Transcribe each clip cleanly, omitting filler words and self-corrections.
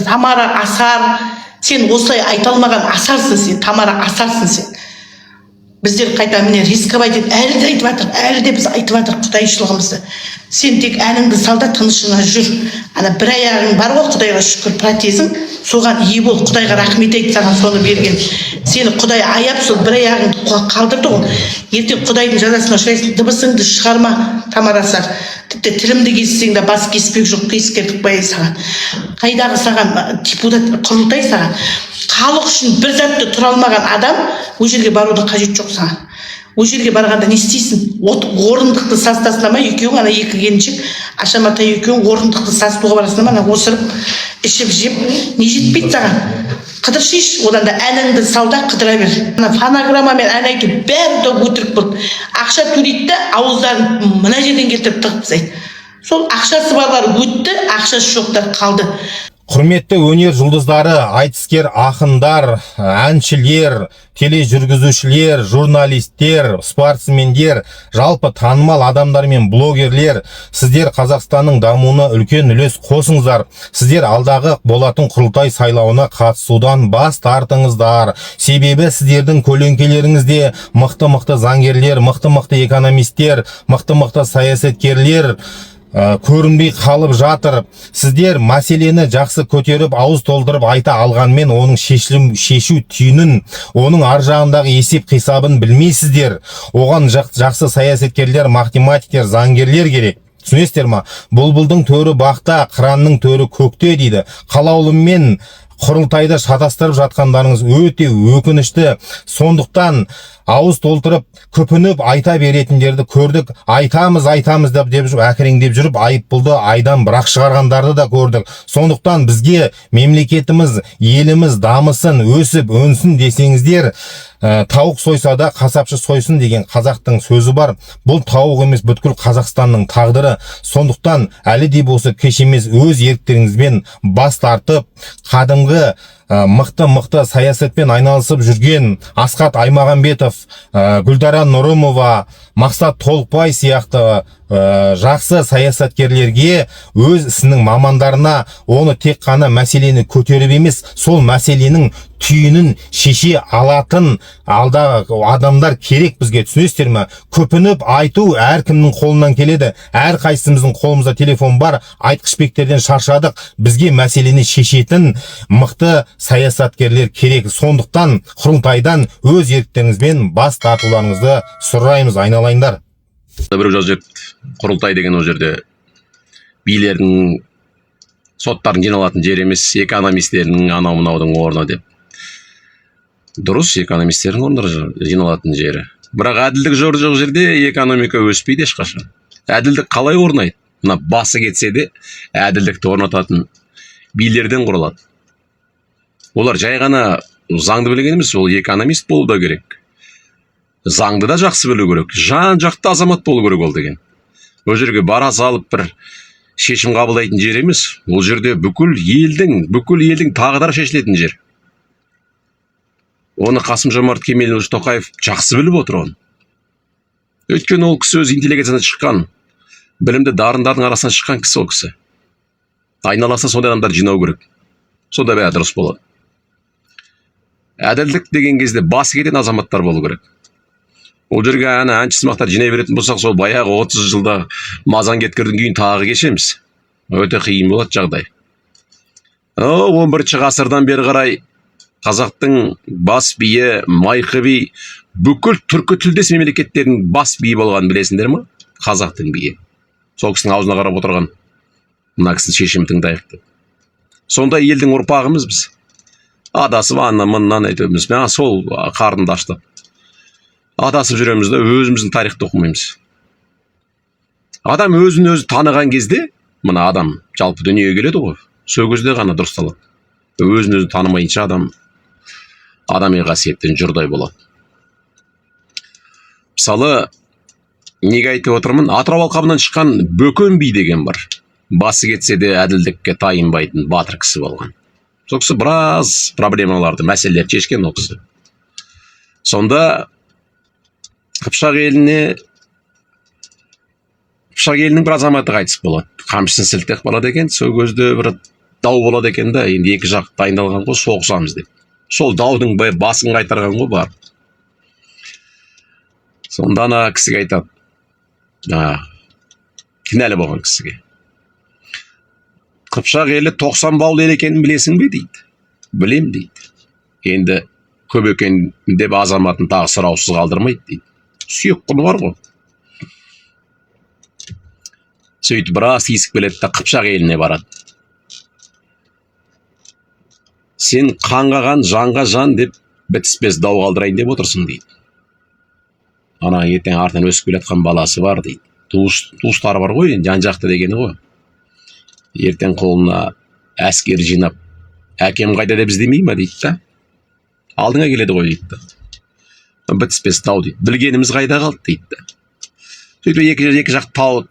Тамара Асар, сен осылай айта алмаған асарсың сен, Тамара Асарсың сен. Біздер қайта, міне, рисковать етіп әлі де айтып жатырық, әлі де біз айтып жатырық құдайшылығымызды. Сен тек әніңді сал да, тынышыңа жүр. Ана бір аяғың бар ғой, құдайға шүкір, протезің, соған ие бол, құдайға рахмет айт, саған соны берген. Сені құдай аяп, сол бір аяғыңды қалдырды ғой. Ертең құдайдың жазасына ұшырайсың. Дыбысыңды шығарма, Тамара Асар. Тіпті тілімді кессең де, бас кеспек жоқ, ескертіп қояйын саған. Қайдағы саған депутат, құрылтай? Саған халық үшін бір затты тұра алмаған адам, ол жерге барудың қажеті жоқ саған. Ол жерге барғанда не істейсің? От орындықты састасына ма екеуің, ана екі келіншек, Ашаматай екеуің орындықты састуға барасың ба? Ана осырып, ішіп жеп не жетпейді саған? Қыдыршишы одан да, әніңді сал да, қыдыра бер. Ана фонограммамен ән айту, бәрі де өтірік болды. Ақша төлейді да, ауыздарын мына жерден келтіріп тығып тастайды. Сол ақшасы барлар өтті, ақшасы жоқтар қалды. Құрметті өнер жұлдыздары, айтыскер ақындар, әншілер, тележүргізушілер, журналистер, спортсмендер, жалпы танымал адамдар мен блогерлер, сіздер Қазақстанның дамуына үлкен үлес қосыңыздар. Сіздер алдағы болатын құрылтай сайлауына қатысудан бас тартыңыздар. Себебі сіздердің көлеңкелеріңізде мықты-мықты заңгерлер, мықты-мықты экономистер, мықты-мықты саясаткерлер көрінбей қалып жатыр. Сіздер мәселені жақсы көтеріп, ауыз толтырып айта алғанмен, оның шешу түйінін, оның ар жағындағы есеп қисабын білмейсіздер. Оған жақсы саясаткерлер, математиктер, заңгерлер керек. Түсінесіздер ма? Бұлбұлдың төрі бақта, қыранның төрі көкте дейді. Қалаулыммен құрылтайды шатастырып жатқандарыңыз өте өкінішті. Сондықтан ауыз толтырып, күпініп айта беретіндерді көрдік. Айтамыз, айтамыз деп жүріп, әкіреңдеп жүріп, айыппұлды айдан бірақ шығарғандарды да көрдік. Сондықтан бізге мемлекетіміз, еліміз дамысын, өсіп өнсін десеңіздер, тауық сойса да, қасапшы сойсын деген қазақтың сөзі бар. Бұл тауық емес, бүткіл Қазақстанның тағдыры. Сондықтан әлі де болса кеш емес, өз еріктеріңізбен бас тартып, кәдімгі мықты мықты саясатпен айналысып жүрген Асхат Аймағамбетов, Гүлдара Нұрымова, Мақсат Толықбай сияқты жақсы саясаткерлерге, өз ісінің мамандарына, оны тек қана мәселені көтеріп емес, сол мәселенің түйінін шеше алатын алда адамдар керек бізге. Түсінесіздер ме? Күпініп айту әркімнің қолынан келеді. Әрқайсымыздың қолымызда телефон бар. Айтқышбектерден шаршадық. Бізге мәселені шешетін мықты саясаткерлер керек. Сондықтан құрылтайдан өз еріктеріңізбен бас тартуларыңызды сұраймыз, айналайындар. Біреу жазып жіберіпті: құрылтай деген ол жерде билердің, соттардың жиналатын жер емес, экономистердің, анау мынаудың орны деп. Дұрыс, экономистердің орындары, жиналатын жері. Бірақ әділдік жоқ жерде экономика өспейді ешқашан. Әділдік қалай орнайды? Мына басы кетсе де, әділдікті орнататын билерден құралады. Олар жай ғана заңды білген емес, ол экономист болу да керек, заңды да жақсы білу керек, жан жақты азамат болу керек. Ол деген ол жерге бара салып бір шешім қабылдайтын жер емес. Ол жерде бүкіл елдің тағдыры шешілетін жер. Оны Қасым Жомарт Кемелұлы Тоқаев жақсы біліп отыр оны, өйткені ол кісі өз интеллигенциядан шыққан, білімді дарындардың арасынан шыққан кісі. Ол кісі айналасына сондай адамдарды жинау керек, сонда бәрі дұрыс болады. Әділдік деген кезде басы кететін азаматтар болу керек. Ол жерге ана әнші сымақтар жинай беретін болсақ, сол баяғы 30 жылда мазаң кеткірдің күйін тағы кешеміз. Өте қиын болады жағдай. 11-ғасырдан бері қарай қазақтың бас биі Майқы би бүкіл түркі тілдес мемлекеттердің бас биі болғанын білесіңдер ма? Қазақтың биі сол кісінің аузына қарап отырған, мына кісінің шешімін тыңдайық деп. Сондай елдің ұрпағымыз біз. Адасып ана мыннан әйтеуір маған сол қарнымды аштап адасып жүреміз да, өзіміздің тарихты оқымаймыз. Адам өзін өзі таныған кезде, мына адам жалпы дүниеге келеді ғой, сол кезде ғана дұрысталады. Өзін өзі танымайынша адам адами қасиеттен жұрдай болады. Мысалы, неге айтып отырмын? Атырау алқабынан шыққан Бөкен би деген бар, басы кетсе де, әділдікке тайынбайтын батыр кісі болған. Сол кісі біраз проблемаларды, мәселелерді шешкен ол кісі. Сонда Қыпшақ елінің бір азаматы қайтыс болады. Қамшысын сілтеп барады екен. Сол кезде бір Дау болады екен да, енді екі жақ дайындалған ғой, соғысамыз деп. Сол даудың басын қайтарған ғой барып. Сонда ана кісіге айтады, жаңағы кінәлі болған кісіге: «Қыпшақ елі 90 баулы ел екенін білесің бе?» – дейді. «Білем», – дейді. «Енді көп екен деп азаматын тағы сұраусыз қалдырмайды», – дейді. Сүйек құны бар ғой. Сөйтіп біраз тиісіп келеді да, Қыпшақ еліне барады. «Сен қанға қан, жанға жан деп бітіспес дау қалдырайын деп отырсың», – дейді. «Ана ертең артынан өсіп келе жатқан баласы бар», – дейді. Туыстары бар ғой енді, жан жақты дегені ғой. «Ертең қолына әскер жинап, әкем қайда деп іздемей ма?» – дейді да. «Алдыңа келеді ғой», – дейді да. «Бітіспес дау», – дейді. «Білгеніміз қайда қалды?» – дейді да. Сөйтіп екі жақ тау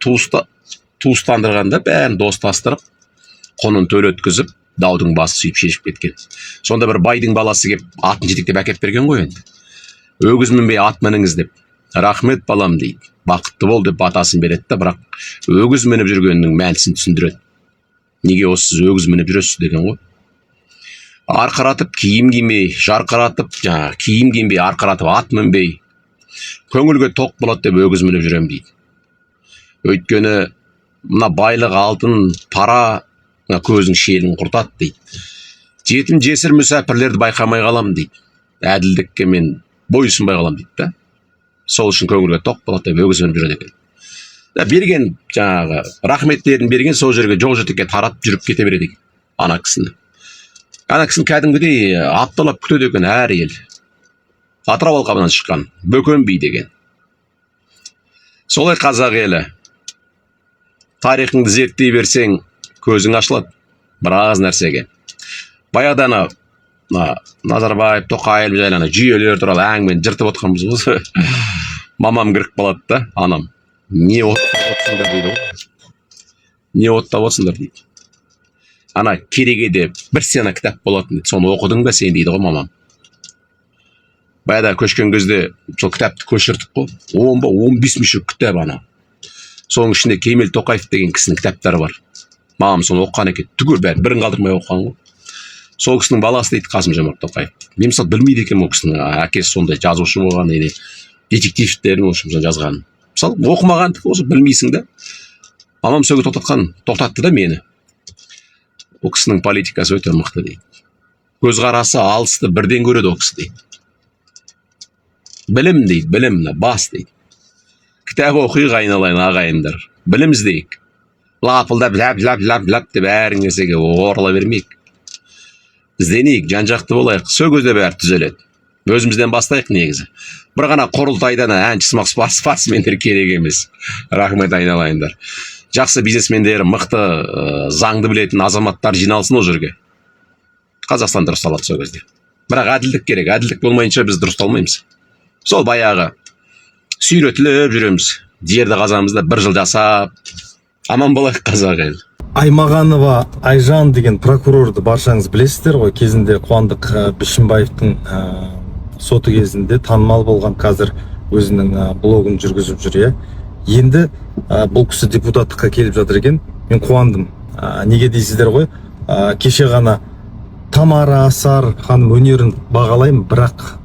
туыстандырған да, бәрін достастырып, құнын төлеткізіп, даудың басы сөйтіп шешіп кеткен. Сонда бір байдың баласы келіп, атын жетектеп әкеліп берген ғой енді. «Өгіз мінбей, ат мініңіз» деп. «Рахмет, балам», – дейді. «Бақытты бол», – деп батасын береді да, бірақ өгіз мініп жүргенінің мәнісін түсіндіреді. «Неге осы сіз өгіз мініп жүресіз?» – деген ғой. «Арқыратып киім кимей, жарқыратып, жаңағы киім кимей, арқыратып ат мінбей, көңілге тоқ болады деп өгіз мініп жүремін», – дейді. «Өйткені мына байлық, алтын, пара мына көздің шелін құртады», – дейді. «Жетім, жесір, мүсәпірлерді байқамай қаламын», – дейді. «Әділдікке мен бойұсынбай қаламын», – дейді да. Сол үшін көңілге тоқ болады деп өгіз мініп жүреді екен да. Берген жаңағы рахметтерін берген, сол жерге жоқ жітікке таратып жүріп кете береді екен ана кісіні. Ана кісіні кәдімгідей апталап күтеді екен әр ел. Атырау алқабынан шыққан Бөкен би деген. Солай, қазақ елі, тарихыңды зерттей берсең, көзің ашылады біраз нәрсеге. Баяғыда ана мына Назарбаев, Тоқаев жайлы, ана жүйелер туралы әңгімені жыртып отқанбыз ғой. Мамам кіріп қалады да, анам: «Не оттап отырсыңдар?» – дейді ғой. «Не оттап отырсыңдар?» – дейді. «Ана керегеде бір сена кітап болатын дейді, соны оқыдың ба сен?» – дейді ғой мамам. Баяғыда көшкен кезде сол кітапты көшірдік қой, 10 ба, 15 мүше кітап ана. Соның ішінде Кемел Тоқаев деген кісінің кітаптары бар. Мамам соны оқыған екен түгел, бәрін бірін қалдырмай оқыған ғой. Сол кісінің баласы дейді Қасым Жомарт Тоқаев. Мен, мысалы, білмейді екенмін ол кісінің әкесі сондай жазушы болған или детективтерін, в общем, жазғанын. Мысалы, оқымағандық осы, білмейсің да. Мамам сол жерге тоқтатқан, тоқтатты да мені. «Ол кісінің политикасы өте мықты», – дейді. «Көзқарасы алысты бірден көреді ол кісі», – дейді. «Білім», – дейді, «білім мына бас», – дейді. Кітап оқиық, айналайын ағайындар, білім іздейік. Лапылдап, ләп ләп ләп ләп деп әр нәрсеге орала бермейік. Ізденейік, жан жақты болайық, сол кезде бәрі түзеледі. Өзімізден бастайық негізі. Бір ғана құрылтайдан әнші сымақ спортсмендер керек емес. Рахмет, айналайындар. Жақсы бизнесмендер, мықты, заңды білетін азаматтар жиналсын ол жерге. Қазақстан дұрысталады сол кезде. Бірақ әділдік керек. Әділдік болмайынша біз дұрысталмаймыз. Сол баяғы сүйретіліп жүреміз, жерді қазамыз да бір жыл жасап. Аман болайық, қазақ елі. Аймағанова Айжан деген прокурорды баршаңыз білесіздер ғой. Кезінде Қуандық Бішімбаевтың соты кезінде танымал болған, қазір өзінің блогын жүргізіп жүр, иә. Енді бұл кісі депутаттыққа келіп жатыр екен. Мен қуандым. Неге дейсіздер ғой? Кеше ғана Тамара Асар ханым өнерін бағалаймын, бірақ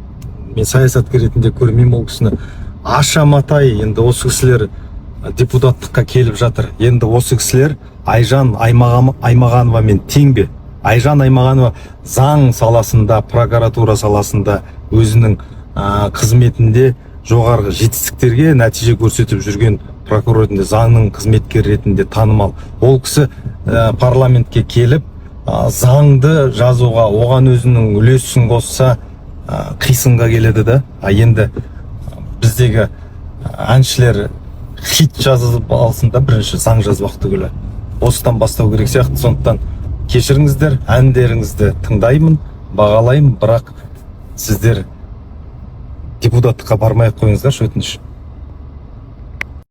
мен саясаткер ретінде көрмеймін ол кісіні. Аша Матай, енді осы кісілер депутаттыққа келіп жатыр. Енді осы кісілер Айжан Аймағановамен тең бе? Айжан Аймағанова заң саласында, прокуратура саласында өзінің қызметінде жоғарғы жетістіктерге нәтиже көрсетіп жүрген прокурор ретінде, заңның қызметкері ретінде танымал. Ол кісі парламентке келіп, заңды жазуға, оған өзінің үлесін қосса, қисынға келеді да. А енді біздегі әншілер хит жазып алсын да, бірінші заң жазбақ түгілі, осыдан бастау керек сияқты. Сондықтан кешіріңіздер, әндеріңізді тыңдаймын, бағалаймын, бірақ сіздер депутаттыққа бармай ақ қойыңыздаршы, өтініш.